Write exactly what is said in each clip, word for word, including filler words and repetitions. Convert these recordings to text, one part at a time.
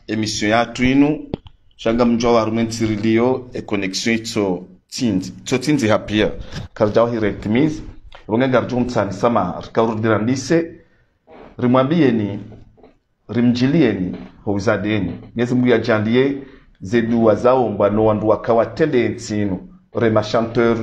Émission yatru inu, sha ngamdjuwa harumwa entsi riliyo, e connexion itso tsindzi. Itso tsindzi ha piya. Karidjawahi retimizi. Pvo nge ngaridjo mtsahani samaha, rika urudi randise, rimwambiyeni, rimdjiliyeni, ho uzadeni. Mwenyezi Mungu yadjaanliye ze duwa zaombwa no wandru waka watrende entsi inu, re ma chanteur,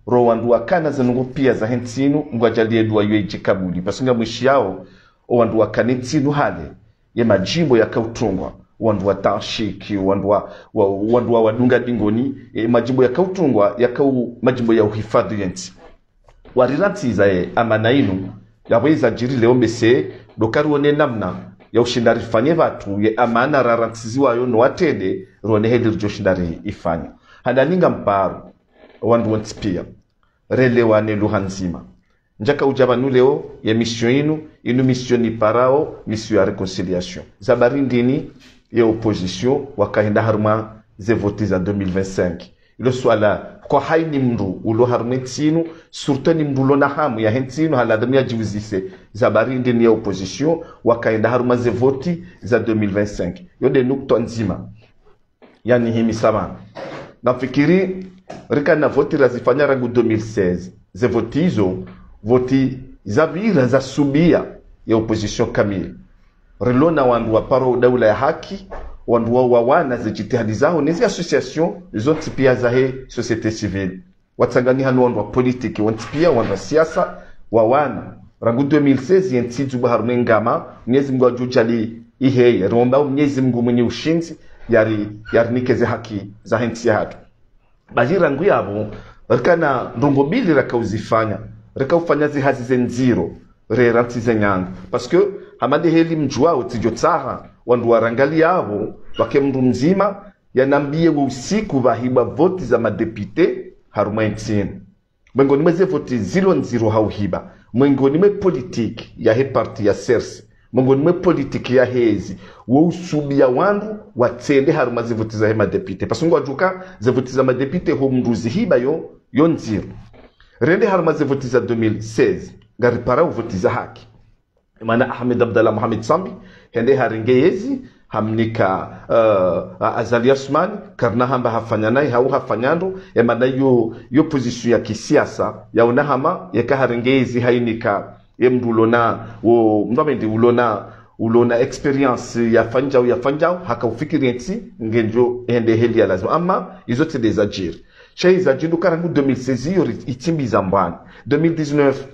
ro wandru wakana ze ndrongoo piya zahe ntsi inu, Mungu yadjaanliye duwa iyo idjikabuli. Parce que ngamwishiyao, o wandru wakana entsi inu hale, ye madjimbo yaka utungwa, wandru wa tanshiki, wandru wa, wa, wandru wa wadunga dingoni, ye madjimbo yaka utungwa, yaka u, madjimbo ya uhifadhwi yentsi. Warirantsiza ye amana inu, yapvo iza djiri leo mbese, ndo karione namna ya ushinda rifanye pvatru, ye amana rarantsiziwayo no watrende, rione heli ridjo shinda ri, ifanye. Handani ngamparo, wandru wontsi piya, relewane lugha ndzima. Ndjaka udja pvanu leo, ye mission inu, inu mission iparao, mission ya réconciliation. Za bari ndini, ye opposition, waka henda harumwa ze voti za deux mille vingt-cinq. Ilo suala, kwa hayina mndru, ulo harumwa entsi inu, surtout ni mndru ulo na hamu yahe ntsi inu, haladhimu yadjiuzise, za bari ndini ye opposition, waka henda harumwa ze voti za deux mille vingt-cinq. Yo nde nukta ndzima. Yaani himi saba. Ngamfikiri, rikana voti razifanya rangu deux mille seize. Ze voti izo, voti zapvira zasubiya ye opposition kamili. Rilo na wandru waparo daula ya haki, wandru wa, wawana ze djitihadi zaho, ne zi association, zontsi piya zahe société civile. Watsanganyiha no wandru wa politiki, wontsi piya, wandru wa siasa, wawana. Rangu deux mille seize, yentsi idzuba harumwa engama, Mwenyezi Mungu yadjo djaanliya iheye. Romba Mwenyezi Mungu mwinyi ushindzi, yari, yarinike ze haki zahe ntsi yahatru. Bahi rangu yapvo, rikana ndrongoo mbili raka uzifanya, raka ufanya zihazi ze ndziro, rerantsi ze nyangu. Parce que, hama nde heli mdjuwao tsidjo tsaha, wandru warangaliyao, wake mndru mdzima, yanambiye wo usiku pvahibwa voti za madéputé, harumwa entsi inu. Mwengoni mwa ze voti zilo ndziro ha uhibwa, mwengoni mwa politiki yahe parti ya CRC, mwengoni mwa politiki yahe ezi, wo usubiya wandru watsende harumwa ze voti zahe madéputé. Parce que ngwadjuwa uka ze voti za madéputé ho mndru uzihibwa yo, yo ndziro. Rende harumwa ze voti za deux mille seize, ngariparao voti za haki. Mana Ahmed Abdallah Mohamed Sambi, hende harenge yezi, hamnika, eh, Azali Assoumani, karina hamba hafanya nayi, hau hafanya ndro, emana yo, yo opposition ya kisiasa, yaona hama, yeka harenge yezi hainika, ye mndru ulo na, wo, mndru amendi ulo na, ulo na expérience yafanyao, yafanyao, haka ufikiri entsi, ngendjo hende heli ya lazima. Ama, izo tsi nde zadjiri. Sha iza djiri ndo karangu deux mille seize iyo ri, itsimbi za mbwani. Deux mille dix-neuf,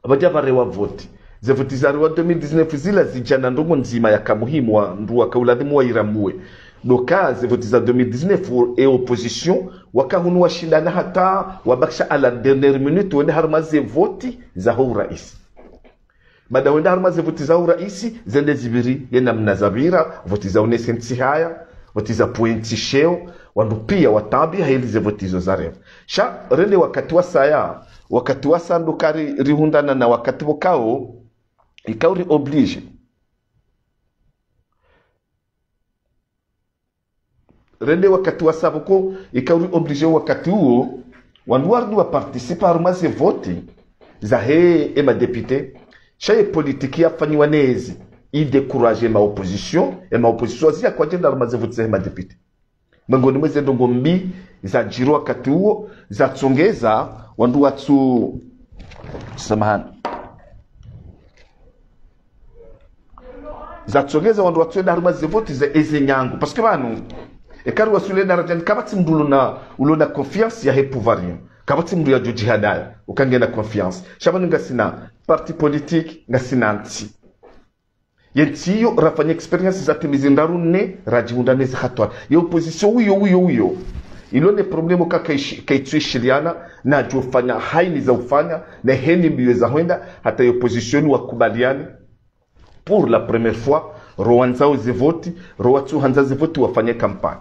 pvadja pvarewa voti. Ze voti zarewa deux mille dix-neuf zila zidja na ndrongoo ndzima yaka muhimu wandru waka uladhimu wayirambuwe. Ndo ka ze voti za deux mille dix-neuf, e opposition, waka hunu washindana hata, wabakisha à la dernière minute, wende harumwa ze voti zaho uraisi. Baada wenda harumwa ze voti zaho uraisi, zende zipviri, ye namna zapvira, voti za unese ntsi haya, voti za pvuwe ntsi sheo, wandru piya watambiha heli ze voti izo zarewa. Sha, rende wakati wasaya, wakati wasa ndo kari rihundrana na wakati pvokao, ikao ri obligé. Rende wakati wasa pvoko, ikao ri obligé wakati uwo, wandru warudi wa participer harumwa ze voti, zahe e madéputé, sha ye politiki yafanyiwa ne ezi, i décourager ma opposition, e ma opposition waziya kwadjenda harumwa ze voti zahe madéputé. Mwengoni mwa ze ndrongoo mbi zadjiri wakati uwo, zatsongeza wandru watsu, samahani. Zatsongeza wandru watsuenda harumwa ze voti za eze nyangu. Parce que pvanu, eka ri wasuli daradjani, kapvatsi mndru ulo na, ulo na confiance yahe pouvoir iyo. Kapvatsi mndru yadjo djihadaya, uka ngena confiance. Sha pvanu ngasina parti politique, ngasina ntsi. Yentsi iyo rafanya expérience za timizi ndraru nne, radjihundra nezi hatwari. Ye opposition uyo, uyo, uyo. Ilo ne problème ka kaishi, kaitsu ishiliana, nadjo fanya hayina za ufanya, ne heni mbiyo za hwenda, hata ye opposition wakubaliane. Pour la première fois, ro wandzao ze voti, ro watsu handza ze voti wafanye campagne.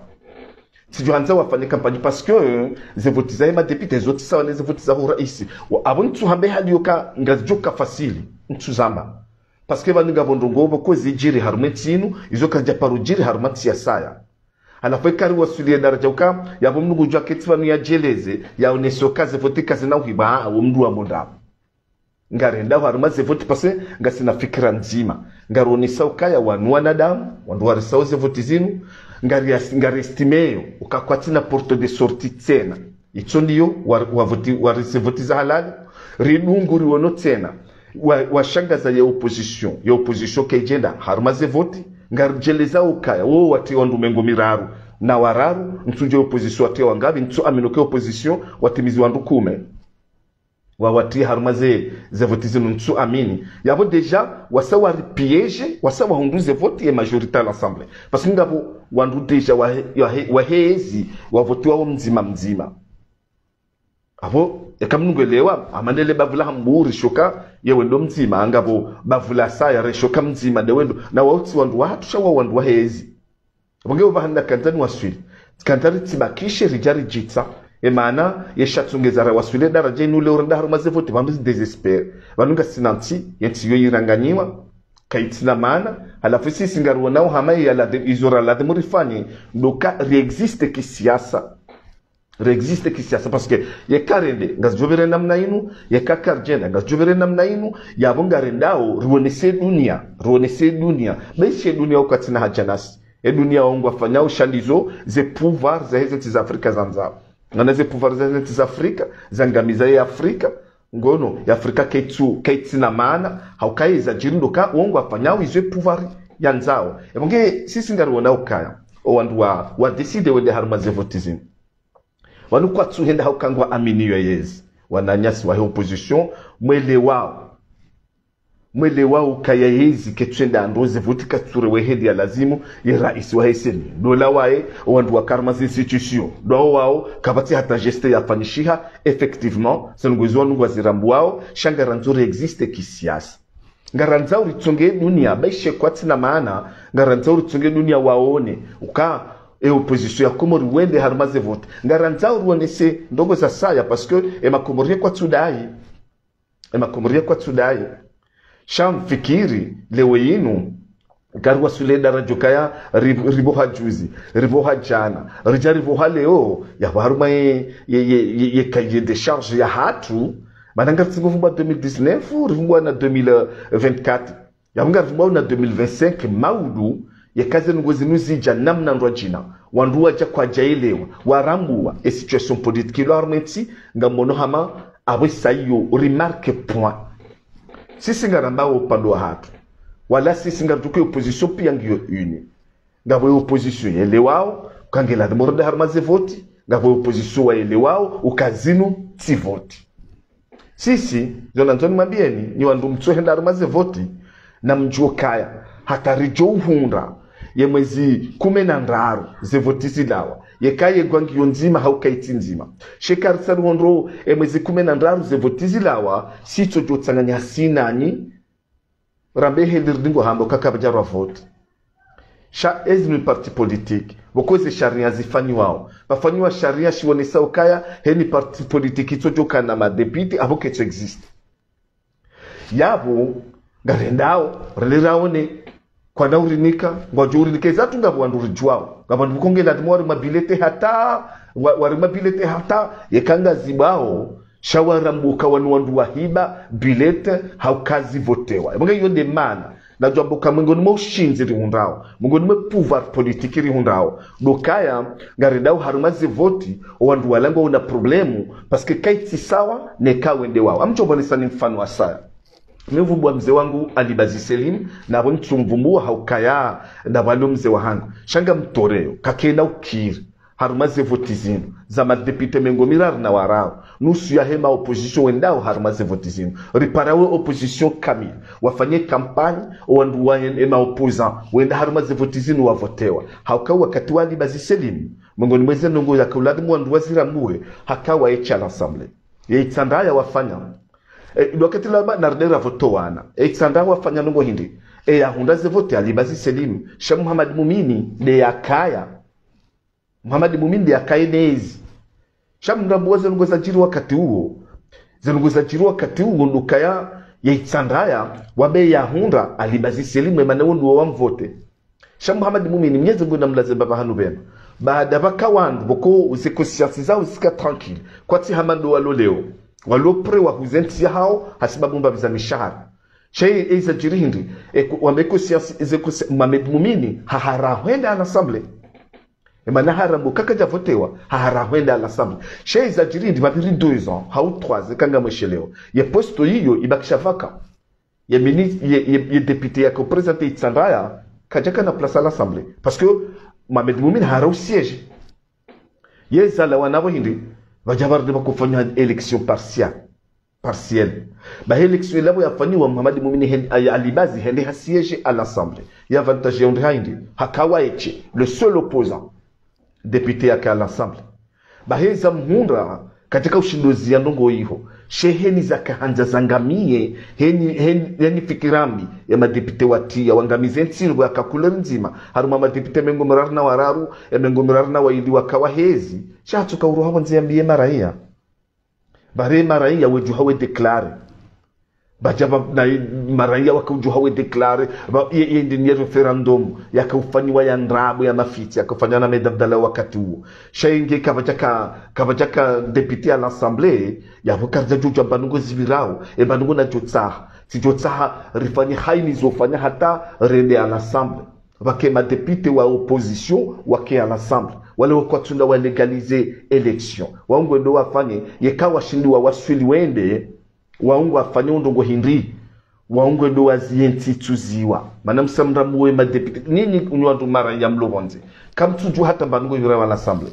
Tsidjo handza wafanye campagne parce que, euh, ze voti zahe madéputé zo tsi sawa ne ze voti zaho uraisi. Wa, apvo ntsu hambe hali yoka ngazidjoka facile, ntsu zamba. Parce que pvanu ngapvo ndrongoo pvoko zidjiri harumwa entsi inu, izo kazidja paro djiri harumwa entsi ya saya. Halafu eka ri wasuli ye daradja uka, yapvo mndru ngudjo ketsi pvanu yadjeleze, yaonese uka ze voti kazina uhibwa, ah, wo mndru wa mondapvo. Ngarendao harumwa ze voti, parce que ngasina fikira ndzima. Ngaronesa ukaya wanu wanadamu, wandru warisao ze voti zinu, ngari-, ngariestimeyo uka kwatsina porte de sortie tsena. Itso ndiyo wa, wa voti, wari ze voti za halali, ridungu riwono tsena. Wa, washangaza ye opposition, ye opposition kaidjenda harumwa ze voti, ngaridjeleza ukaya wo wati wandru mengo miraru na wararu, ntsudje opposition wati wangapvi, ntsu amini uka opposition watimizi wandru kume. Wawati harumwa ze, ze voti zinu, ntsu amini. Yapvo déjà wasa wari piégé, wasa wahundru ze voti ye majorité à l'Assemblée. Parce que ngapvo wandru déjà wahe, wahe, wahezi, wavotiwao mdzima mdzima. Apvo, eka mnungu elewa, amandele bavula Hambu rishoka ye wendo mdzima, ngapvo bavula Saya rishoka mdzima nde wendo. Na wautsi wandru wahatru sha wa wandru wahezi. Apvo nge uva handa kandza ni waswili. Kandza ritsibakishe ridja ridjitsa. E maana, ye sha tsongeza ra waswili daraja inu leo renda harumwa ze voti, pvandru zi désespéré. Pvanu ngasina ntsi, ye ntsi yo iranganyiwa, kaitsina maana, halafu sisi ngariwonao hama ya ladhi-, izo ra ladhimu rifanye, ndo ka riexiste kisiasa. Riexiste kisiasa, parce que yeka rende, ngazidjopvire namna inu, yeka karidjenda, ngazidjopvire namna inu, yapvo ngarendao, riwonese dunia, riwonese dunia. Be ishe dunia uka kaitsina haja nasi. E dunia wo ngwafanyao sha ndizo ze pouvoir za heze ntsi za Afrika zandzao. Ngana ze pouvoir za heze ntsi za Afrika, zangamiza ye Afrika, ngono, ye Afrika kaitsu, kaitsina maana, hauka ye zadjiri ndo ka, wo ngwafanyao izo e pouvoir yandzao. Yapvo nge, sisi ngariwonao ukaya, o wandru wa, wa décidé wende harumwa ze voti zinu. Wanu kwatsu henda hauka ngwa amini yo yezi. Wananyasi wahe opposition, mwelewao. Mwelewao ukaya yezi ketsu henda ndo ze voti katsu rewe heli ya lazimu, ye raisi wahe CENI. Ndo la waye, wandru waka harumwa ze institution. Ndo wao, kapvatsi hata geste yafanyishiha, effectivement, ze nungu izo wanu ngwazirambuwao, sha ngarandzo riexiste kisiasa. Ngarandzao ritsonge dunia, be ishe kwatsina maana, ngarandzao ritsonge dunia waone, uka, e opposition ya Komori wende harumwa ze voti. Ngarandzao riwonese ndrongoo za saya, parce que e Makomori kwatsu dayi. E Makomori kwatsu dayi. Sha mfikiri, leo inu, ngariwaswili daraja ukaya ri-, ripvoha juzi, ripvoha djana, ridja ripvoha leo, yapvo harumwa ye, ye, ye, ye, ye cahier des charges yahatru, mana ngaritsingo pvumba deux mille dix-neuf, ripvumba na deux mille vingt-quatre. Yapvo ngaripvumba na deux mille vingt-cinq, maudu, yeka ze nungu zinu zidja namna ndrwadjina, wandru wadja kwadjaelewa, warambuwa, e situation politique ilo harumwa e ntsi, ngamono hama, apvo sa iyo, remarque point. Sisi ngarambao upande wahatru. Wala sisi ngaridjuwa uka opposition pia ngiyo unie. Ngapvo opposition yelewao, uka nge ladhimu rende harumwa ze voti, ngapvo opposition wayelewao, uka zinu tsi voti. Sisi, zo nandzo nimwambiyeni, nyi wandru mtso henda harumwa ze voti, namdjuwe ukaya, hata ridjo uhundra, ye mwezi kume na ndraru, ze voti zilawa, yeka ye ngwa ngiyo ndzima hauka itsi ndzima. Sha eka ritsaha rihundre, e mwezi kume na ndraru, ze voti zilawa, sisi tsodjo tsanganya si nanyi, rambe heli ridingo hamba uka kapvadja rwa voti. Sha ezi ni parti politique. Pvoko ze sharia zifanyiwao. Pvafanyiwa sharia shiwonesa ukaya, heni parti politique itsodjoka na madéputé, apvo ketsu existe. Yapvo, ngarendao, rende raone, kwana urinika, ngwadjo urinika, ezatru ngapvo wandru ridjuwao. Ngapvo wandru pvoko nge ladhimu wari mabilete hata, wa-, wari mabilete hata, yeka ngazibwao, sha warambuwa uka wanu wandru wahiba bilete hauka zivotewa. Yapvo nge iyo nde maana, nadjwamba uka mwengoni mwa ushindzi rihundrao, mwengoni mwa pouvoir politique rihundrao, ndo ukaya, ngarendao harumwa ze voti, o wandru wala ngwaona problème, parce que kaitsi sawa, neka wende wao. Ngamdjo pvonesa ni mfano wa saya. Mi mvumbuwa mze wangu Ali Bazi Selim, napvo nitsu mvumbuwa haukaya, napvo alo mze wahangu. Sha ngamtoreyo, kakena ukiri. Harumwa ze voti zinu, za madéputé mengo miraru na wararu, nusu yahe ma opposition wendao harumwa ze voti zinu. Ripara we opposition kamili, wafanye campagne, o wandru wa en-, ema opposant, wenda harumwa ze voti zinu wavotewa. Hauka wakati wa Ali Bazi Selim, mwengoni mwa ze ndrongoo yaka uladhimu wandru wazirambuwe, haka waesha l'Assemblée. Ye Itsandraya wafanya. E, wakati laba nari nde ravotowana. E, Itsandraya wafanya ndrongoo hindri. E, yahundra ze voti Ali Bazi Selim. Sha Muhammad Mumini nde yakaya. Muhammad Mumini nde yakaya nezi. Sha mrambuwa ze ndrongoo zadjiri wakati uwo. Ze ndrongoo zadjiri wakati uwo ndo ukaya ye Itsandraya, wambe yahundra Ali Bazi Selim, emana wo ndo wamvote. Sha Muhammad Mumini, Mnyezi Mngu namlaze mbapvi hanu pvema. Baada pvaka wandru, pvoko ze conscience zao zika tranquille. Kwatsi hama ndo walo leo. Walo prêt wahuze ntsi yahawo hasibabu mbapvi za mishahara. Sha ye, ye zadjiri hindri? E, ku-, wambe conscience, ze consci-, Mohamed Moumini, hahara hwenda à l'Assemblée. E mana hara mbo kaka kadja votewa, hahara hwenda à l'Assemblée. Sha ye zadjiri hindri, mbapvi ri deux ans, hau trois, ze kanga mwesheleo. Ye poste yiyo, ibakisha vacant. Ye mini-, ye, ye, ye député yaka présenté Itsandraya, kadjakana place à l'Assemblée. Parce que Mohamed Moumini hara u siège. Ye zalawana pvo hindri, pvadja pvarudi pvakofanywa élection partielle. Partielle. Bahi élection ila pvo yafanyiwa, Mohamed Moumini hen-, ay-, Ali Bazi hende ha siège à l'Assemblée. Ye avantage ya hundri ha hindri, haka waye tsi, le seul opposant. Député yaka à l'Assemblée. Bahi za mhundra, katsika ushindozi ya ndrongo iho. Sha heni zaka handza zangamiye, heni, heni, heni fikira mbi, ye madéputé watriya, wangamize ntsi pvo yaka couleur ndzima. Harumwa madéputé mengo miraru na wararu, ye mengo miraru na wayili waka wahezi. Sha hatsuka uroha pvondze yambiye maraya. Pvare maraya wedjuha we déclaré. Pvadja pva-, na i-, maraya waka udjuha we déclaré. Pva-, ye, ye ndini ye référendum, yaka ufanyiwa ya ndrabo ya mafitsi, yaka ufanyiwa na Ahmed Abdallah wakati uwo. Sha inge kapvadjaka, kapvadjaka député à l'Assemblée, yapvo karidja djudja mba ndrongo zipvirao, e mba ndrongo nadjo tsaha. Tsidjo tsaha, rifanye haini zo fanya hata rende à l'Assemblée. Pvake madéputé wa opposition, wake à l'Assemblée. Wale wakwatsunda wa légaliser élection. Wao ngwendo wafanye, yeka washindi wa waswili wende, wao ngwafanye undrongo hindri, wao ngwendo waziye ntsi tsuziwa. Mana msamra muwe madéputé, nyinyi unyo wandru maraya mlo pvondze. Kamtsudjuwa hata mba ndrongo yura wa l'Assemblée.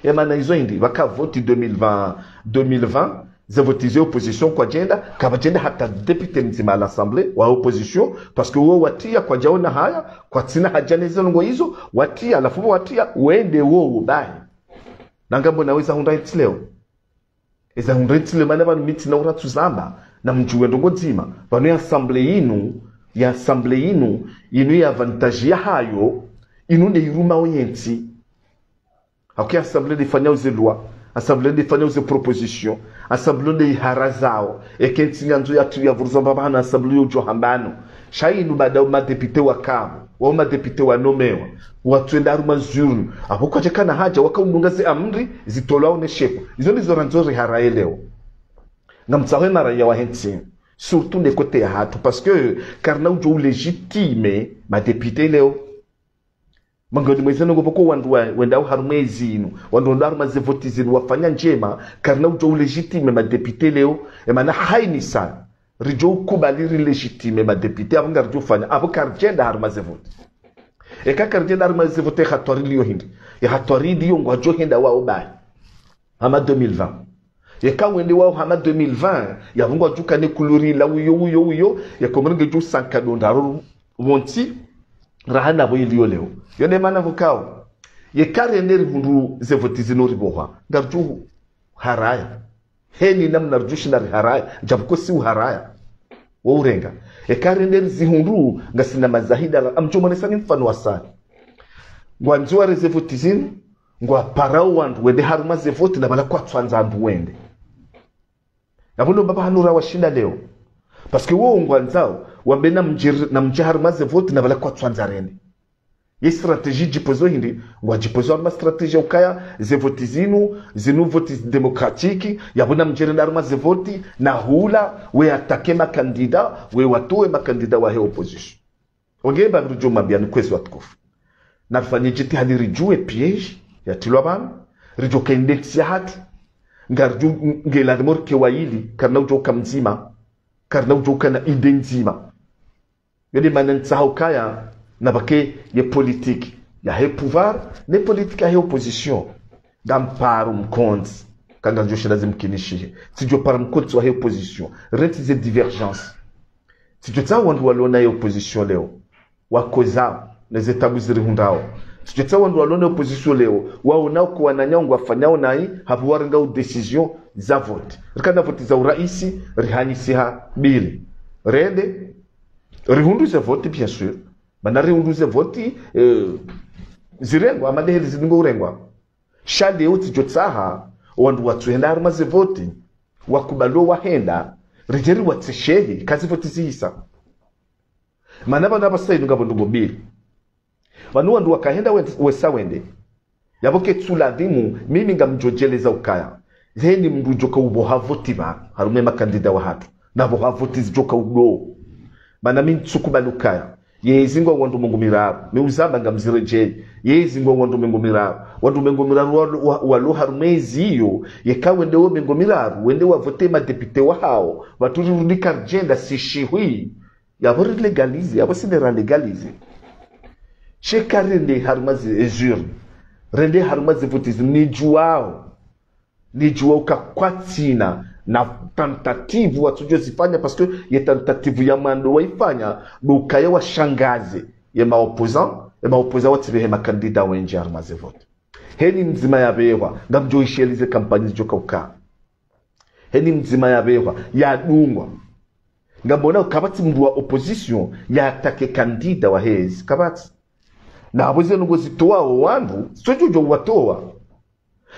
E mana izo hindri, pvaka voti deux mille vingt, deux mille vingt, ze voti ze opposition kwadjenda, kapvadjenda hata député mdzima à l'Assemblée, wa opposition, parce que wo watriya kwadjaona haya, kwatsina hadja ne ze ndrongo izo, watriya, halafu pvo watriya, wende wowo bahi. Nanga mbona weza hundra ntsi leo? Eza hundra ntsi leo, mana pvanu mi tsina uratsu zamba, na mdjuwe ndrongo ndzima, pvanu ye Assemblée yinu, ye Assemblée yinu, yinu ye avantage yahayo, yinu nde yirumao ye ntsi. Hauka ye Assemblée nde ifanyao ze loi, Assemblée nde ifanyao ze proposition, Assemblée nde iharazao. Eka ye ntsi ngandzo yatru yavuruzwa mbapvi hanu Assemblée yo udjo hamba no. Sha yinu baada wo madéputé wakapvo, wao madéputé wanomewa, watsuenda harumwa ze urne. Apvo kwadjakana hadja waka undunga ze amri, zitolwao ne shefu. Izo ndizo randzo riharaye leo. Ngamtsahe maraya wahe ntsi. Surtout nde côté yahatru, parce que karina udjo u légitimer madéputé leo. Mangoni mweze ndrongo pvoko wandru wa, wendao harumwa ezi inu, wandru wendao harumwa ze voti zinu wafanya ndjema, karina udjo u légitimer madéputé leo, e mana haini sana. Ridjo ukubali ri légitimer madéputé, apvo ngaridjo ufanya, apvo karidjenda harumwa ze voti. Eka karidjenda harumwa ze voti, ye hatwari liyo hindri. Ye hatwari liyo ngwadjo henda wao bahi. Hama deux mille vingt. Yeka wende wao hama deux mille vingt, yapvo ngwadjo ukana ne kuluri la uyo, uyo, uyo, ye Komori ngedjo usanka donda ro pvontsi, raha na pvo iliyo leo. Yo nde mana pvokao. Yeka rende rihundru ze voti zinu ripvoha, ngaridjo haraya. Heni namna ridjo shinda riharaya, djapvo kosi uharaya. Wo urenga. Eka rende rizihundru, ngasina mazahida la, ngamdjo monesa ni mfano wa sani. Ngwandzo ware ze voti zinu, ngwaparao wandru wende harumwa ze voti na pvala kwatsuandza wandru wende. Yapvo ndo mbapvi hanu ra washinda leo. Parce que wo ngwandzao, wambe namdje, namdje harumwa ze voti na pvala kwatsuandza rende. Ye stratégie djipozo hindri, ngwadjipozo harumwa stratégie ukaya, ze voti zinu, zinu voti démocratique, yapvo namdje rende harumwa ze voti, na hula, we attaquer makandida, we watowe makandida wahe opposition. Onge mbapvi ridjo mwambia ni kwezi watukufu. Narifanye djitihadi ridjuwe piège yatrilwa pvanu, ridjo kende ntsi yahatru, ngaridjo nge la remorque wayili, karina udjo uka mdzima, karina udjo ukana idée ndzima. Yo nde mana ntsaha ukaya, na pvake ye politique yahe pouvoir, ne politique yahe opposition. Ngamparo mkondzi, kanga ndjo shinda zimkinishihe. Tsidjo para mkondzi wahe opposition. Rentsi ze divergence. Tsidjo tsaha wandru walo na ye opposition leo, wakozao ne ze tabu zirihundrao. Tsidjo tsaha wandru walo na ye opposition leo, waonao uka wananyao ngwafanyao nayi, hapvo warengao décision za voti. Rikana voti za uraisi, rihanyisiha mbili. Rende, rihundru ze voti, bien sûr. Mana rihundru ze voti, eh, zirengwa, ama nde heli zidungo urengwa. Sha leo tsidjo tsaha, wandru watsuhenda harumwa ze voti, wakubalo wahenda, ridje riwatseshehe, ka ze voti zihisa. Mana pvanu apvasa inu ngapvo ndrongo mbili. Pvanu wandru wakahenda wen-, wesa wende. Yapvo ketsu ladhimu, mimi ngamdjo djeleza ukaya. Zeni mndru udjoka upvoha voti pvanu, harumwa ye makandida wahatru. Na pvoha voti zidjoka udo. Mana mi ntsukubali ukaya. Yezi ngwao wandru mengo miraru. Mi uzamba ngamziredjeyi. Yezi ngwao wandru mengo miraru. Wandru mengo miraru walo, wa-, walo harumwa yezi iyo. Yeka wende wo mengo miraru. Wende wavote madepite wahao. Pvatsu rirudi karidjenda sishihwi. Yapvo rilégalisé, yapvo si nde ralégalisé. Sheka rende harumwa ze urne. Rende harumwa ze voti zi nidjuwao. Nidjuwa uka kwatsina na tentative watsudjo zifanya, parce que ye tentative ya mwando waifanya, ndo ukaya washangaze ye ma opposant, ye ma opposant watsipvehe makandida wendji harumwa ze voti. Heni mdzima yapvehwa, ngamdjo ishelize kampanyi zidjoka uka. Heni mdzima yapvehwa, yadungwa. Ngamwona kapvatsi mndru wa opposition ya attaqué kandida wahe yezi, kapvatsi. Na apvo ze ndrongoo zitowao wandru, sodjo djo watowa.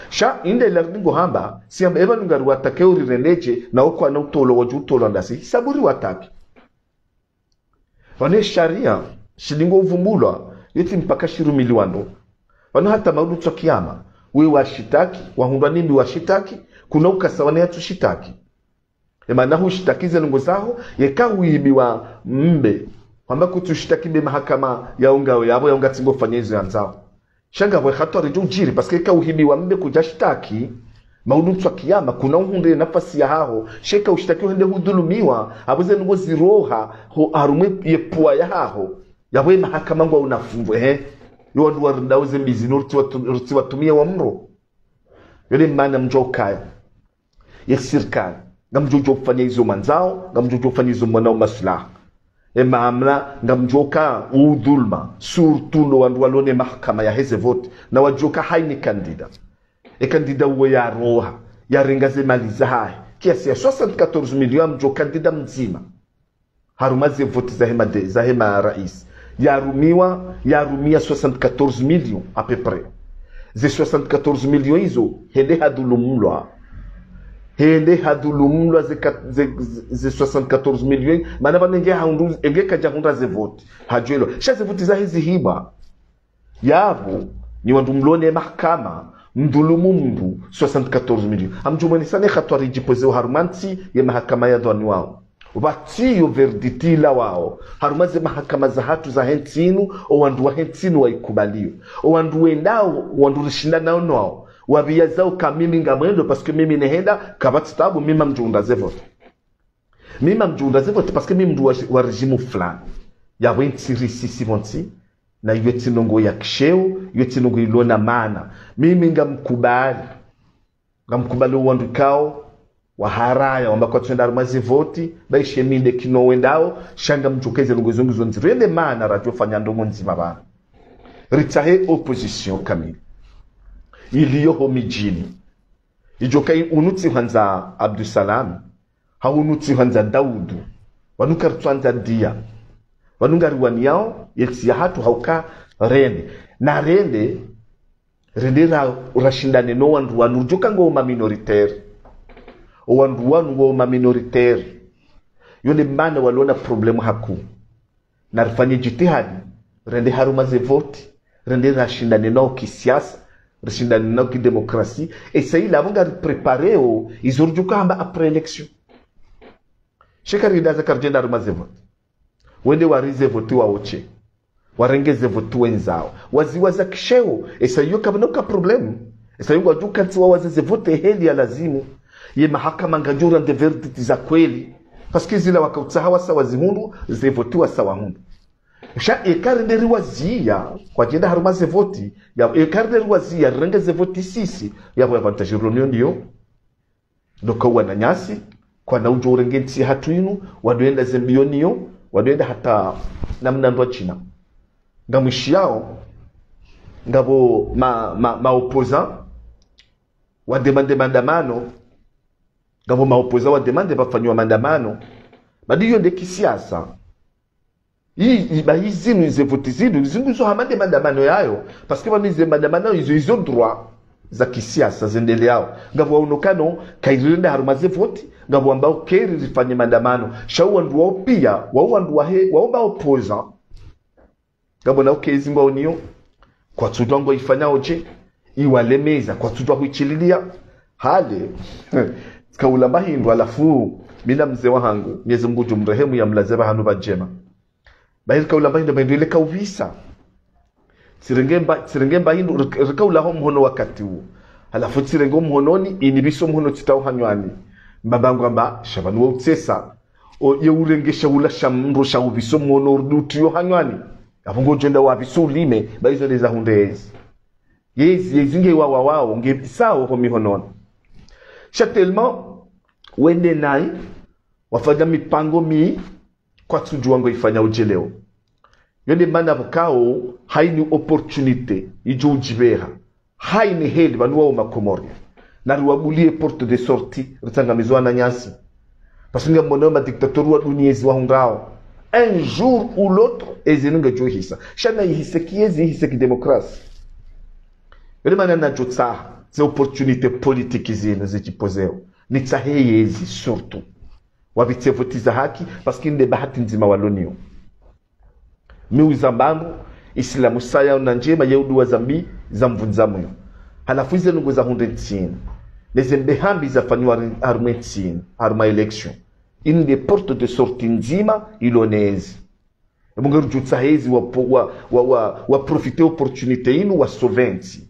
Sha, inde la ringo hamba, si hamba epvanu ngari wa attaqué uri rendedje, na wo kwana utolwa wadjo utolwa ndasi, hisabu ri wa attaqué. Pvanu ye sharia, shilingo uvumbulwa, yotsi mpaka shirumiliwa ndo. Pvanu hata maudu tswa kiyama, we washitaki, wahundrwa ni mbi washitaki, kuna ukasa wane yatsu shitaki. Emana hushitaki ze ndrongoo zaho, yeka uhibiwa mbe. Hwamba kutsu shitaki mbe mahakama yaunga yapvo yaunga tsi ngofanya izo yandzao. Sha ngapvo ye hatwari djo udjiri, parce que yeka uhibiwa mbe kudja shitaki, maudu tswa kiyama, kuna uhundre nafasi yahaho, sheka ushitaki uhende hudhulumiwa, apvo ze ndrongoo ziroha, ho harumwa ye pua yahaho, yapvo ye mahakama ngwao na funvu, ehe. Yo wandru warindao ze mbi zinu rutsi watu-, rutsi watumia wa mro. Yo nde mana mdjo ukaya. Ye sirikali, ngamdjo djo ufanya izo mwandzao, ngamdjo djo ufanya izo mwonao maslaha. E maamla, ngamdjo ka udhuluma, surtout ndo wandru walo ne mahakama yahe ze voti, na wadjo ka haini kandida. E kandida uwo yaroha, yarenga ze mali zahahe, kiasi ya soixante-quatorze millions, ngamdjo kandida mdzima. Harumwa ze voti zahe ma de-, zahe ma rais. Yarumiwa, yarumia soixante-quatorze millions, à peu près. Ze soixante-quatorze millions izo, hende hadhulumlwa. Hende hadhulumlwa ze kat-, ze, ze, ze soixante-quatorze millions, mana pvanu nge hahundru, nge kadja hundra ze voti. Hadjwelwa. Sha ze voti zahe zihibwa. Yapvo, nyi wandru mlo ne mahakama, mdhulumu mndru soixante-quatorze millions. Ngamdjo mwenesa ne hatwari djipozeo harumwa ntsi ye mahakama yadhwaniwao. Pvatsi yo verdict ilawao, harumwa ze mahakama zahatru zahe ntsi inu, o wandru wahe ntsi inu waikubaliyo. O wandru wendao, wandru rishindanao nao, wapviya zao ka mimi ngamwendo, parce que mimi nehenda, kapvatsi tabu, mimi ngamdjo hundra ze voti. Mimi ngamdjo hundra ze voti, parce que mimi mndru wa, wa régime fulani. Yapvo ntsi risisi pvontsi, na iyo tsi ndrongoo ya kisheo, iyo tsi ndrongoo ilo na maana. Mimi ngamkubali. Ngamkubali o wandru kao, waharaya, wamba kwatsu enda harumwa ze voti, ba ishe mi nde kino wendao, sha ngamdjo ka ze ndrongoo zo ngizo ndziro. Yo nde mana radjo fanya ndrongoo ndzima pvanu. Ritsahe opposition kamili. Iliyo ho midjini. Idjo ka i-, unu tsi hwandza Abdussalam, hau unu tsi hwandza Daudu, wanu karitsu hwandza Dia. Wanu ngariwaniyao, ye ntsi yahatru hauka rende. Na rende, rende ra, rashindane no wandru wanu, ridjo ka ngo ma minoritaire. O wandru wanu ngo ma minoritaire. Yo nde mana walo na problème hakuu. Na rifanye djitihadi, rende harumwa ze voti, rende rashindane nao kisiasa, rishindane nao kidemokrasi, esa ila apvo ngari prépareo, izo ridjo ka hamba après élection. Sheka rinda za karidjenda harumwa ze voti. Wende wari ze voti waoshe. Warenge ze voti wendzao. Waziwaza kisheo, esa iyo kapvana uka problème. Esa iyo ngwadjo ka ntsi wawaze ze voti heli ya lazimu. Ye mahakama ngadjo rendre verdict za kweli. Parce que zila wakautsaha wasa wazihundru, ze voti wasa wahundru. Sha eka rende riwaziya, kwadjenda harumwa ze voti, ya, eka rende riwaziya, rirenge ze voti sisi, yapvo ye avantage rilo nayo ndiyo. Ndo ka wananyasi, kwana udjo urenge ntsi yahatru inu, wado enda ze mbio niyo, wado enda hata namna ndrwadjina. Ngamwishiyao, ngapvo ma, ma, ma opposant, wademande maandamano, ngapvo ma opposant wademande pvafanyiwa maandamano, badi iyo nde kisiasa. I, i, ba izinu, ze voti zinu, zinu zo hama nde maandamano yayo, parce que pvanu ze maandamano izo, izo droit za kisiasa zendeleao. Ngapvo wauno kano, kairi renda harumwa ze voti, ngapvo wambao keri rifanye maandamano. Sha o wandru wao pia, wao wandru wahe, wao ma opposant. Ngapvo nao kezi ngwaoniyo, kwatsudjuwa ngwaifanyao dje, iwalemeza, kwatsudjuwa huishililia. Hale, tsikaula mba hindru, halafu, mi na mze wahangu, Mwenyezi Mungu ngudjo mrehemu, yamlaze pvahanu pvadjema. Bahi tsikaula mba hindru, mba hindru ile kauvisa. Tsirenge mba, tsirenge mba hindru, rik-, rikaula ho mhono wakati uwo. Halafu tsirenge ho mhononi, inipviso mhono tsitao hanywani. Mbaba ngu amba, sha pvanu wa utsesa. O, ye urenge shaula sha mndru, sha upviso mhono, urudi utiyo hanywani. Apvo ngodjo enda wapviso ulime, ba izo ndeza hundre yezi. Yezi, yezi nge wa, wa, wao, nge pvisao ho mihononi. Sha tellement, wende nayi, wafanya mipango mi, kwatsudjuwa ngo ifanya udje leo. Yo nde mana pvukao, haini opportunité, idjo udjipveha. Haini heli, pvanu wao Makomori. Na riwabuliye porte de sortie, ritsangamize wananyasi. Parce que ngamwono ma dictateur wa dunia ezi wahundrao. Un jour ou l'autre, ezi nunga djo hisa. Sha na ihise ki ezi, ihise ki démocratie. Yo nde mana nadjo tsaha, ze opportunité politique zinu zidjipozeo. Nitsahe yezi, surtout. Wapvitse voti za haki, parce que nde bahati ndzima walo nayo. Mi uzamba ngu, Isilamu saya una ndjema, Yahudi wa zambi, za mvundza moyo. Halafu ize nungu za hundre ntsini. Neze mbehambi za fanyiwa hari-, harumwa ntsini, harumwa élection. Inu nde porte de sortie ndzima, ilo nezi. Ebo nge rudjutsaha yezi wa po-, wa, wa, wa, wa profiter opportunité inu wa sauver ntsi.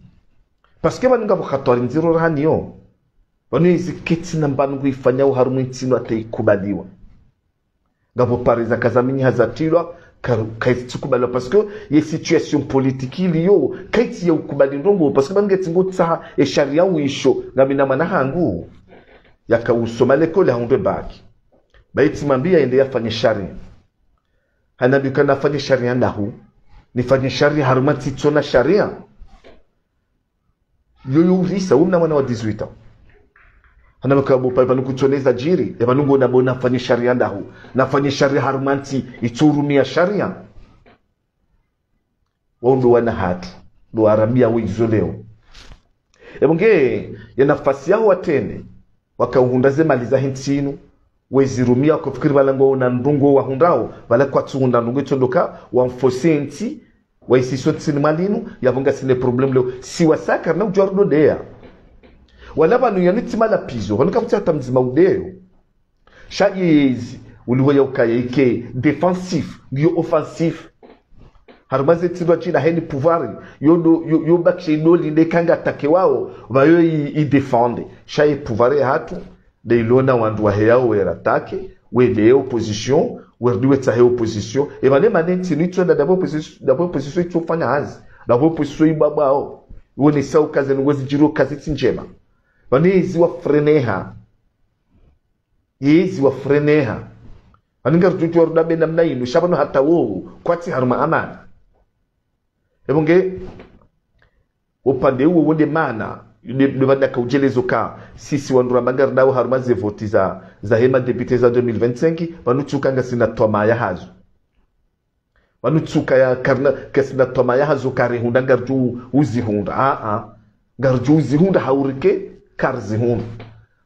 Parce que pvanu ngapvo hatwari ndziro rahaniyo. Pvanu yezi ketsi na mbanu ngu ifanyao harumwa ntsini hata ikubaliwa. Ngapvo pare za kazaminyi hazatrilwa, ka-, kaitsi kubaliwa. Parce que ye situation politique iliyo, kaitsi ya ukubali ndrongo. Parce que pvanu ngetsi ngo tsaha, e sharia wisho, ngami na mwana hangu. Yaka usoma l'école, hahundre bac. Ba itsi mwambia yende yafanye sharia. Hanambia uka nafanye sharia ndahu. Nifanye sharia harumwa ntsi itsona sharia. Yo, yo urisa, umna mwana wa dix-huit ans. Hanambia uka bo pale pvanu kutsoneza djiri, e pvanu ngo namba nafanye sharia ndahu. Nafanye sharia harumwa ntsi, itso urumia sharia. Wao ndo wana hatru, ndo warambia wo izo leo. Ebo nge, ye nafasi yaho watrende, waka uhundra ze mali zahe ntsi inu, wezirumia, wakafikiri pvala ngwaona ndrongo wahundrao, pvala kwatsu hundra ndrongo itsondoka, wamfose ntsi, waisiso ntsini mali inu, yapvo ngasina problème leo. Si wasaka, na udjuwa rudo deya. Wala pvanu yani tsi mala pizo, pvanu kapvatsi hata mdzima udeyo. Sha yezi, uliho ya ukaya ike défensif, ngiyo offensif. Harumwa ze tsi ndo djina heni pouvoir, yo ndo, yo, yo bakishe idoli nde kanga attaquer wao, pvayo i, i défendre. Sha ye pouvoir ya hatru, nde ilo na wandru wahe yao wera attaquer, wende ye opposition, werudi wetsahe opposition. E pvanu mana ntsi inu itsonda ndapvo opposition, ndapvo opposition itsofanya hazi, ndapvo opposition ibabao. Iwo nesa uka ze nungu zidjiri uka zitsi ndjema. Pvanu yezi wa freiner ha. Yezi wa freiner ha. Pvanu ngarudjudjuwa rudabe namna inu, sha pvanu hata wowo, kwatsi harumwa amani. Ebo nge, upande uwo wo nde mana, nde, nde pvanu naka udjelezo ka, sisi wandru ramba ngarinao harumwa ze voti za, zahe ma députés za deux mille vingt-cinq, pvanu tsuka ngasina twamaya hazo. Pvanu tsuka ya karina, kasina twamaya hazo karihundra ngaridjo uzihundra. A, a. Ngaridjo uzihundra haurike, karizihundra.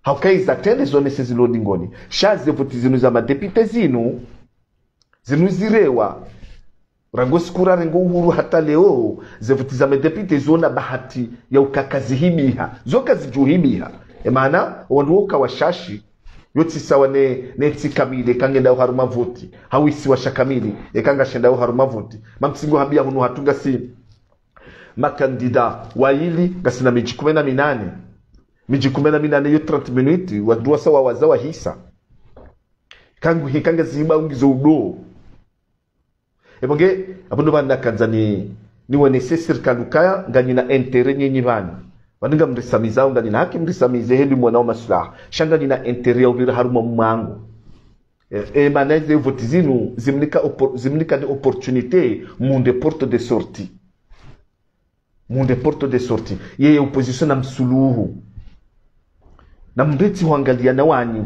Hauka iza trende zo nese zilo dingoni. Sha ze voti zinu za ma députés zinu, zinu zirewa. Rangu siku rarenge uhuru hata leo, ze voti za ma députés zona bahati ya uka kazihibiha. Zo kazidjuhibiha. E mana, wandru woka washashi, yo tsi sawa ne, ne ntsi kamili, eka ngendao harumwa voti. Hau isiwa sha kamili, eka ngashendao harumwa voti. Mamsingo hambia hunu hatru ngasi ma candidat wayili, ngasina midji kume na minane. Midji kume na minane yo trente minutes, wandru wasa wawaza wahisa. Kangu heka ngazihiba ungizo udo. Ebo nge, apvo ndo pvanu nakandza ni, niwonese sirikali ukaya, nganyina intérêt nyinyi pvanu. Pvanu ngamrisamizao, nganyina haki mrisamize heli mwonao maslaha. Sha nganyina intérêt ya upvira harumwa mwangu. E, e mana ze voti zinu, zimnika oppor-, zimnika ni opportunité, munde porte de sortie. Munde porte de sortie. Yeye opposition na msuluhu. Na mreti huangalia na wanyi.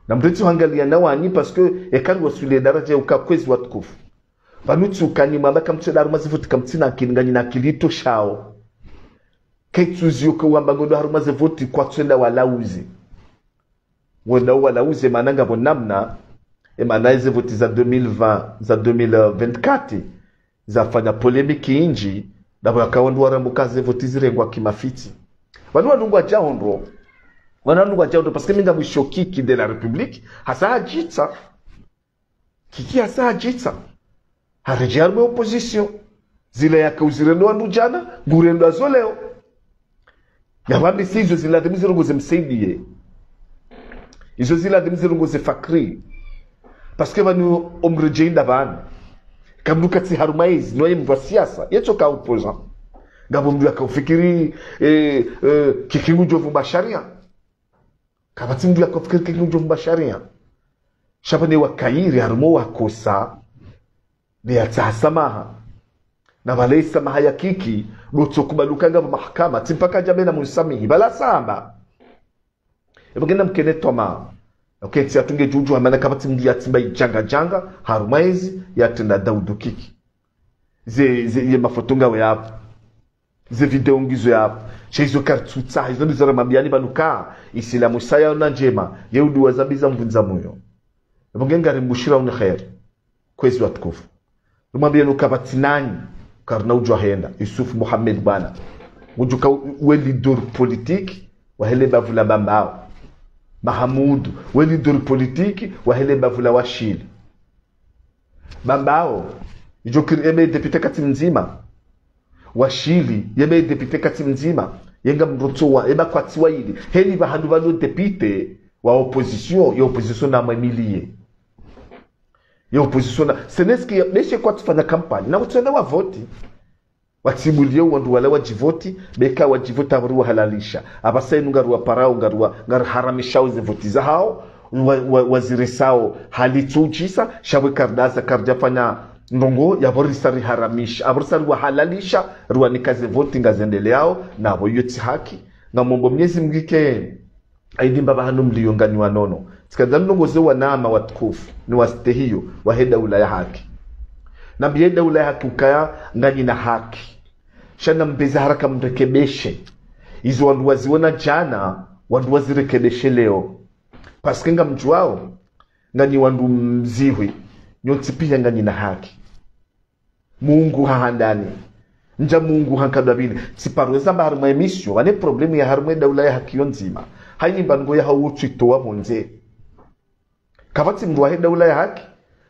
Na mreti huangalia na wanyi parce que eka ngwaswili daraja ya uka kwezi watukufu. Pvanu tsuka ni mwamba kamtswenda harumwa ze voti kamtsina akili nganyina akili itoshao. Kaitsuzi yoka wamba ngondo harumwa ze voti kwatswenda walauze. Wenda walauze mana ngapvo namna, e mana eze voti za deux mille vingt, za deux mille vingt-quatre, zafanya polémique indji, ndapvo yaka wandru warambuka ze voti zirengwa kimafitsi. Pvanu wanu ngwadjao ndro. Pvanu wanu ngwadjao ndro, parce que mi ngamwisho Kiki de la République, hasa hadjitsa. Kiki hasa hadjitsa. Haredjeyi harumwa opposition. Zila yaka uzirendo wandru djana, ngurendo hazo leo. Ngapvambisi izo ziladhimu zirongoze Msaidié. Izo ziladhimu zirongoze Fakri. Parce que pvanu omredjeyi nda pvanu. Eka mndru katsi harumwa ezi, no ye mndru wa siasa, yetsoka opposant. Ngapvo mndru yakaufikiri, eh, eh, Kiki ngudjo vumba sharia. Kapvatsi mndru yakaufikiri Kiki ngudjo vumba sharia. Sha pvanu wakayiri harumwa wakosa, ne yatsaha samaha. Na pvale samaha ya Kiki, ndo tsokubaluka ngapvo mahakama, tsi mpaka djabe na munsamihi. Pvala samba. Epvo ngena mkene toma. Okentsi yatunge djudju hamana kapvatsi mndru yatsimba idjanga djanga, harumwa ezi, yatrenda Daudu Kiki. Ze, ze, ye mafoto ngawe yapvo. Ze video ngizo yapvo. Sha izo karitsutsaha, izo ndizo ramwambiyani pvanu ka, Isilamu saya na ndjema, ye udu wa zambi za mvundza moyo. Epvo nge ngarimbushira unu kheri. Kwezi watukufu. Rumwambiyeni uka pvatsi nanyi, karina udjo henda, Yusuf Mohamed bwana. Udjuka we leader politique, wahe le bavu la Bambao. Mahamudu, we leader politique, wahe le bavu la Washili. Bambao, idjo kiri ebe député katsi mdzima. Washili, yebe député katsi mdzima. Yenga mrotso wa, eba kwatsi wa ili. Heli pvahanu pvalo député wa opposition, ya opposition na mwemiliye. Ya opposition na, seneski ya, meshe kwatsufanya kampani. Na kutswenda wa voti. Watsimuliye wandru wala wadjivoti, beka wadjivoti apvo riwahalalisha. Apvasa inu ngariwaparao, ngariwa, ngariharamishao ze voti zahao, wa, wa, waziresao hali tsudjisa, sha pvo karidasa karidjafanya ndrongo, yapvo risa riharamisha. Apvo risa riwahalalisha, riwanika ze voti ngazendeleao, na apvo iyo tsi haki. Ngamombo Mnyezi Mngu ike, aidi mbapvi hanu mliyo nganyi wanono. Tsikandza nilongoze wanama watukufu, ni wastehiyo, wahe daula ya haki. Nambiye daula ya haki ukaya nganyi na haki. Sha nambe za haraka mrekebeshe. Izo wandru waziona djana, wandru wazirekebeshe leo. Parce que ngamdjuwao, nganyi wandru mdzihwi, nyontsi piya nganyi na haki. Mungu hahandani. Ndja Mungu hankadwa pvili. Tsiparwe zamba harumwa émission. Wane problème ya harumwa daula ya haki yo ndzima. Hayini mba ndrongo ya hau utswito wa pvondze. Kapvatsi mndru wahe daula ya haki,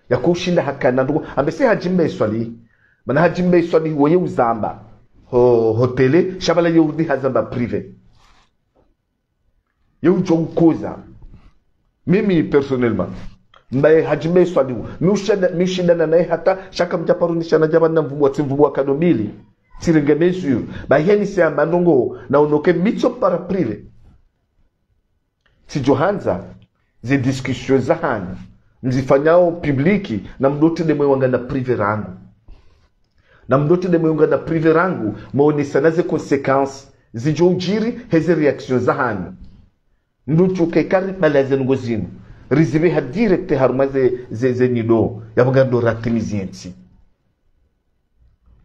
yakoushinda hakana ndrongo. Ambe se Hadji Mbae Swalihi. Mana Hadji Mbae Swalihi woye uzamba. Ho, ho télé, sha pvala ye urudi hazamba privé. Ye udjo ukoza. Mimi personnellement. Mbae Hadji Mbae Swalihi. Mi ushada, mi ushindana naye hata, sha kamdjaparunishana djapvanu na mvumbuwa, tsimvumbuwa kado mbili. Tsirenge mesure. Ba heni se amba ndrongo, na unoke mi tsopara privé. Tsidjo handza, ze discussion zahanyu. Mzifanyao public, na mdote de mwe wangana privé rangu. Na mdote de mwe wangana privé rangu, mwaonesana ze conséquences, zidjo udjiri, heze réaction zahanyu. Mdru tsuke karibala ze ndrongo zinu. Rizipve ha direct harumwa ze, ze, ze nido. Yapvo ngando ratimizi yentsi.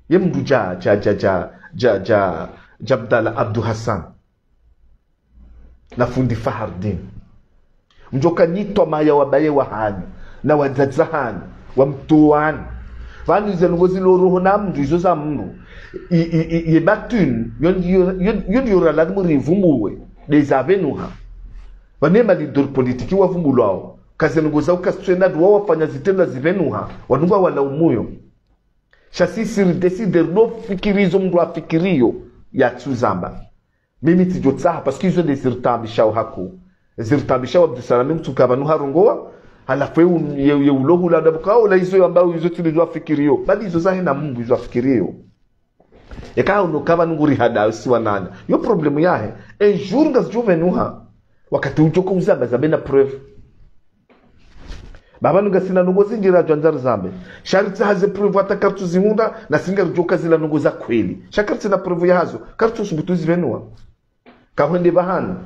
Ye mndru dja, dja, dja, dja, dja, dja, dja Abdallah Abdou Hassan. Na fundi Fahardine. Mdjoka nyi twamaya wabaye wahanyu. Na wadzadze hanyu. Wa mtuwani. Pvanu ze ndrongo zilo roho na mndru, izo za mndru. I, i, i, ye batwin, yo ndi yo, yo, yo ndi yo ra lazimu rivumbuwe. De zapvenuha. Pvanu ye ma leader politique wavumbulwao. Ka ze ndrongo zao kazitswenda dua wafanya zitrendwa zipvenuha. Wandru ngwalaumuyo. Sha sisi ridécider no fikiri izo mndru afikiriyo yatsuzamba. Mimi tsidjotsaha, parce que izo nde ziritaabishao haku. Ziritaabishao Abdou Salam mtsuka pvanu harongowa, halafu ye u-, ye, ye ulo hula ndapvo kaola izo yambao izo tsi ndizo afikiriyo. Bali izo zahe na Mungu izo afikiriyo. Eka uno kaba nunguri hada si wananya. Yo problème yahe. Un jour ngazidjopvenuha. Wakati udjoko uzamba zambe na preuve. Baba nunga sina ndrongo zindji radjwandza rizambe. Sha ritsaha ze preuve hata karitsuzihundra, na si ngaridjoka zila ndrongo za kweli. Sha karitsina preuve yahazo, karitsusubutu zipvenua. Ka hwende pvahanu.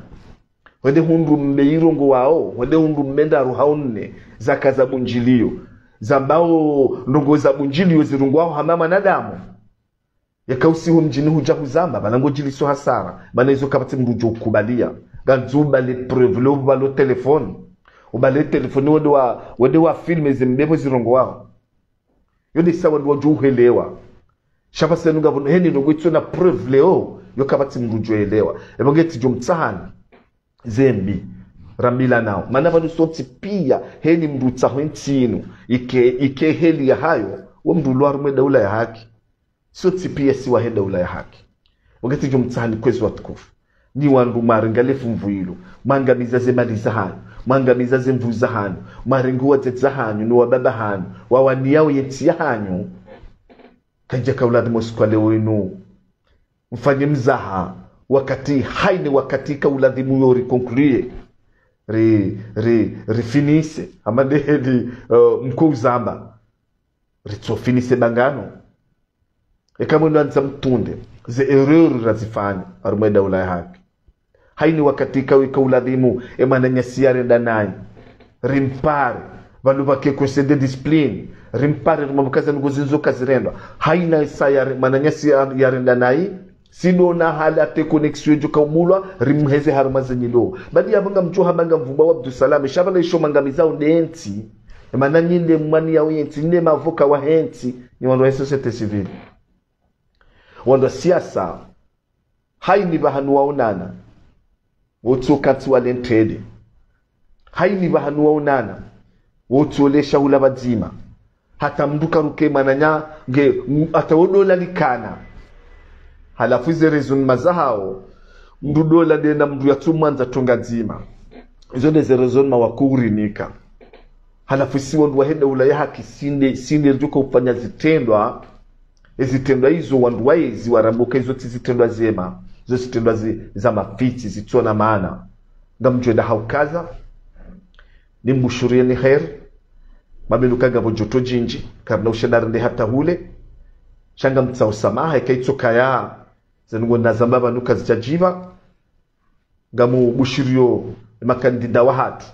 Hwende hundru mbe irongowao, hwende hundru mbe ndraru hau nne, zaka za bundjiliyo. Zambao ndrongo za bundjiliyo zirongowao hama mwanadamu. Yeka usiho mdjini hudja huzamba, bana ngodjiliso hasara, bana izo kapvatsi mndru udjo ukubaliya. Ngandzu ubale preuve, leo ubalo téléphone. Ubale téléphone wende wa, wende wa filme ze mbepvo zirongowao. Yo nde sa wandru wadjo uhelewa. Sha pvasa inu ngapvo, heni ndrongo itsina preuve leo. Yo kapvatsi mndru djo elewa. Epvo nge tsidjo mtsahani zembi rambilanao. Mana pvanu sontsi pia, heni mndru tsaho entsi inu, ike, ike heli yahayo, wo mndru ulo harumwa e daula ya haki. Sontsi pia si wahe daula ya haki. Wakati djo mtsahani kwezi watukufu. Nyi wandru mwarenga le fumvu ilo, mwangamiza ze mali zahanyu, mwangamiza ze nvu zahanyu, mwarenga wadzadze zahanyu, no wababa hanyu, wawaniyao yentsi yahanyu. Kayidjaka uladhimu siku wa leo inu mfanye mzaha, wakati haina wakati ka uladhimu yo ri conclure, ri, ri, ri finisse, hama nde heli, eh, mko uzamba. Ritso finisse bangano. Eka mwendo andza mtunde, ze erreur razifanya, harumwa e daula ya haki. Haina wakati ka wika uladhimu, e mwananyasi yarenda nayi. Rimpare, pvanu pvake conseil de discipline. Rimpare, rimwambe ka ze ndrongo zinu zo kazirendwa. Haina saya re-, mwananyasi ya-, yarenda nayi. Sindo na hali ate connexion djo kaubulwa, rimheze harumwa ze nyindo. Badi yapvo ngamdjo hamba ngamvumba wa Abdussalam, sha pvala isho mwangamizao nde entsi. E mana nyi nde mwaniyao yentsi, nde mavoka wahe ntsi, nyi wandru wa société civile. Wandru wa siasa, haina pvahanu waonana, wotso kantsi wale ntrende. Haina pvahanu waonana, wotso lesha hula pvadzima. Hata mndru karuke mwananya, nge, m-, hata wo dola likana. Halafu ze raisonnement zahao, mndru dola ndena mndru yatsu mwandza tonga dzima. Izo nde ze raisonnement wako urinika. Halafu si wandru wahe daula ya haki si nde, si nde ridjo ka ufanya zitrendwa, e zitrendwa izo wandru waezi warambuka izo tsi zitrendwa zema, izo zitrendwa zi-, za mafitsi, zitsona maana. Ngamdjo enda ha ukaza, nimbushuriyeni heri, mabelu ka ngapvo djoto djindji, karina ushinda rende hata hule, sha ngamtsaho samaha, eka itso kaya, ze ndrongo nazamba pvanu kazidjadjipva, ngamubushuriyo e makandida wahatru,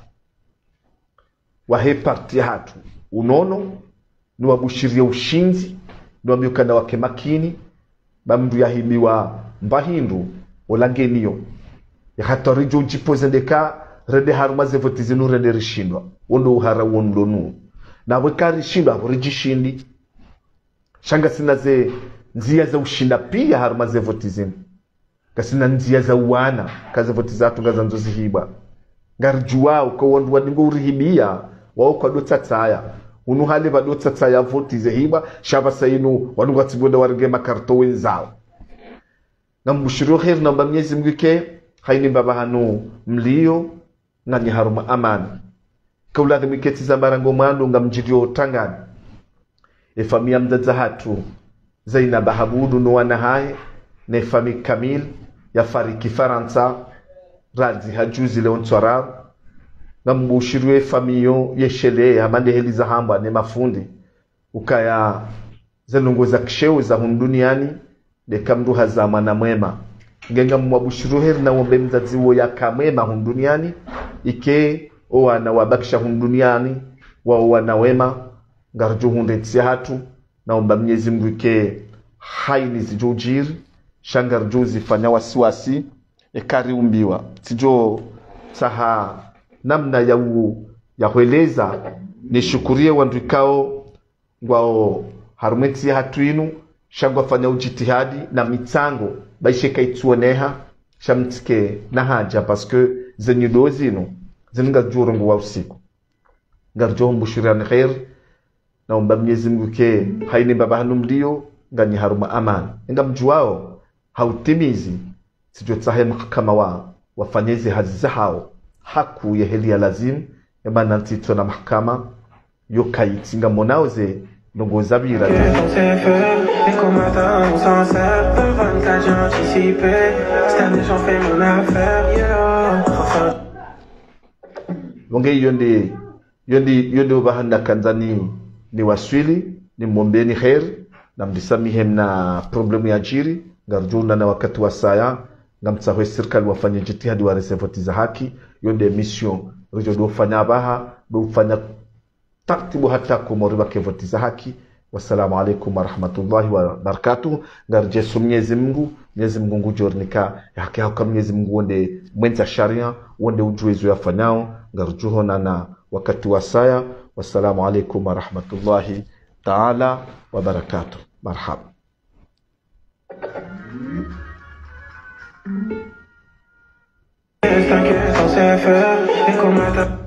wahe parti yahatru unono, niwabushuriye ushindzi, niwambiyo kana wake makini, ba mndru yahibiwa mba hindru, ola ngeniyo. Ya hata ridjo udjipoze ndeka, rende harumwa ze voti zinu rende rishindwa. Wo ndo uhara wo ndo nu. Na pvo eka rishindwa, apvo ridjishindi. Sha ngasina ze ndzia za ushinda pia harumwa ze voti zinu. Ngasina ndzia za uwana, ka ze voti zahatru ngazandzo zihibwa. Ngaridjuwao uka wandru wadingo urihibia, wao kwadotsatsaya. Unu hale pvadotsatsaya voti zehibwa, sha pvasa inu, wandru ngwatsi ngwenda warenge makarto wendzawo. Ngambushuriyo heri, naomba Mnyezi Mngu ike, haina mbapvi pvahanu mliyo, nganyi harumwa amani. Ka uladhimu ike tsi zamba rangu mwando ngamdjiliyo tangani. E famiyi ya mdzadze hatru, Zainab Abudu no wana hahe, ne famiyi kamili, yafariki Farantsa, radzi ha juzi leo ntswararu. Ngambushuriyo e famiyi yo yeshelee, hama nde heli zahambwa ne mafundi. Ukaya ze ndrongo za kisheo za hunu duniani, ndeka mndru hazaa mwana mwema. Nge ngamwabushuriyo heri na wombe mdzadze wo yaka mwema hunu duniani, ike o wana wabakisha hunu duniani, wao wana wema, ngaridjo hundre ntsi yahatru, naomba Mnyezi Mngu ike haina zidjo udjiri, sha ngaridjo uzifanya wasiwasi, eka riumbiwa. Tsidjo tsaha namna ya u-, ya hweleza, nishukuriye wandru ikao, ngwao harumwa entsi yahatru inu, sha ngwafanya udjitihadi na mitsango, ba ishe kaitsuoneha, sha mtsike na haja, parce que ze nyindo zinu, zinu ngazidjo urongowa usiku. Ngaridjo humbushuriyani heri, naomba Mnyezi Mngu ike, haina mbapvi pvahanu mliyo, nganyi harumwa amani. Ngamdjuwao, ha utimizi, tsidjo tsaha e mahakama wa, wafanye ze hazi zahao, haku ye heli ya lazimu, e mana ntsi itsona mahakama, yo kayitsi ngamonao ze, ndrongo zapvira. Que on sait faire, les combattants on s'en sert, pas vingt-quatre j'ai anticipé, cette année j'en fais mon affaire, yeah. Pvo nge iyo nde, iyo nde, iyo nde opvahanu nakandza ni, niwaswili, nimwombeni heri, namdisamihe mna problème yadjiri, ngaridjo unana wakati wasaya, ngamtsaho e sirikali wafanye djitihadi warese voti za haki, iyo nde mission, ridjo ndo ufanya apvaha, ndo ufanya tartibu hata Komori pvake voti za haki. Wassalamu alaikum warahmatullahi wabarakatuh. Ngaridjeso Mnyezi Mngu, Mnyezi Mngu ngudjo rinika e haki, hauka Mnyezi Mngu wo nde mwendza sharia, wo nde udjuwa ezo yafanyao, ngaridjo honana wakati wasaya. Wassalamu alaikum warahmatullahi taala wabarakatuh. Marhaba. T'inquiète, on sait faire, et comme un ta-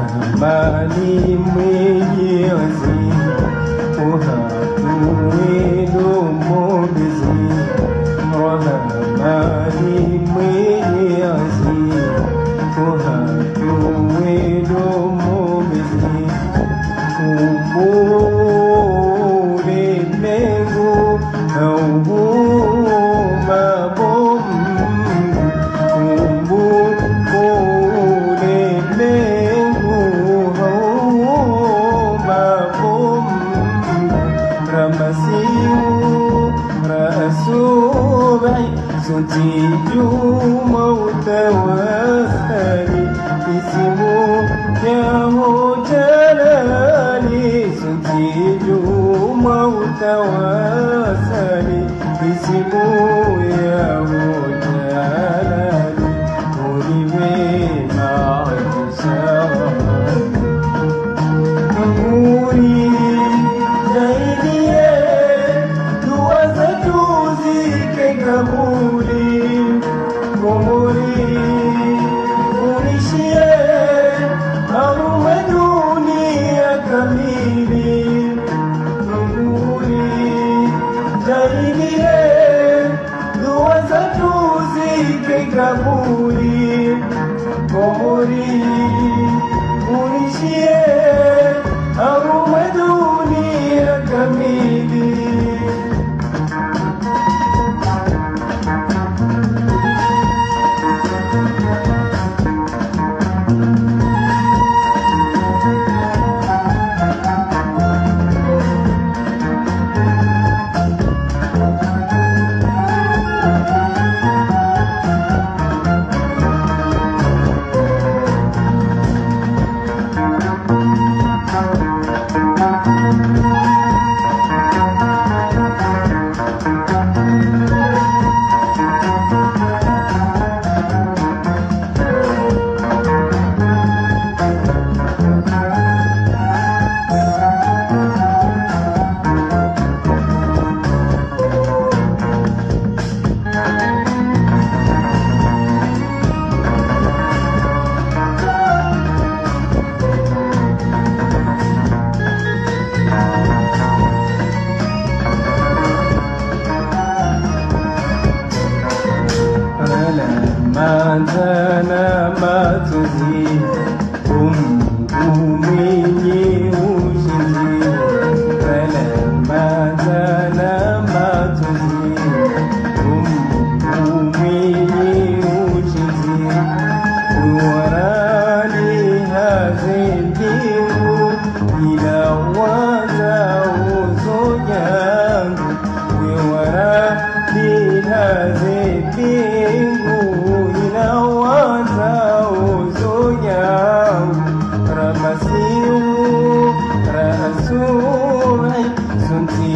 Rahamani Mwenyezi, oha tuwe ndo mombezi. Rahamani Mwenyezi, oha tuwe ndo mombezi. Kumbu ulemengu, au mabombu. Kumbu ulemengu, au mabombu. Ramasiu, rasubai, sontsi djumwa utawasali, isimu yaho jalali, sontsi djumwa utawasali, isimu yaho jalali, uriwe maadisa. Kabuli jaidiye, dua zatru zike kabuli. Komori unishiye, harumwa dunia kamili. Kabuli jaidiye, dua zatru zike kabuli. Komori unishiye, harumwa dunia kamili. Rala manzana matsozi, Mungu mwenye ushindzi. Rala manzana matsozi, Mungu mwenye ushindzi. Uwarani haze mbingu, ila waza uzo nyangu. Wewara dina ze mbingu, ina waza uzo nyangu. Ramasiu, rasubai, sontsi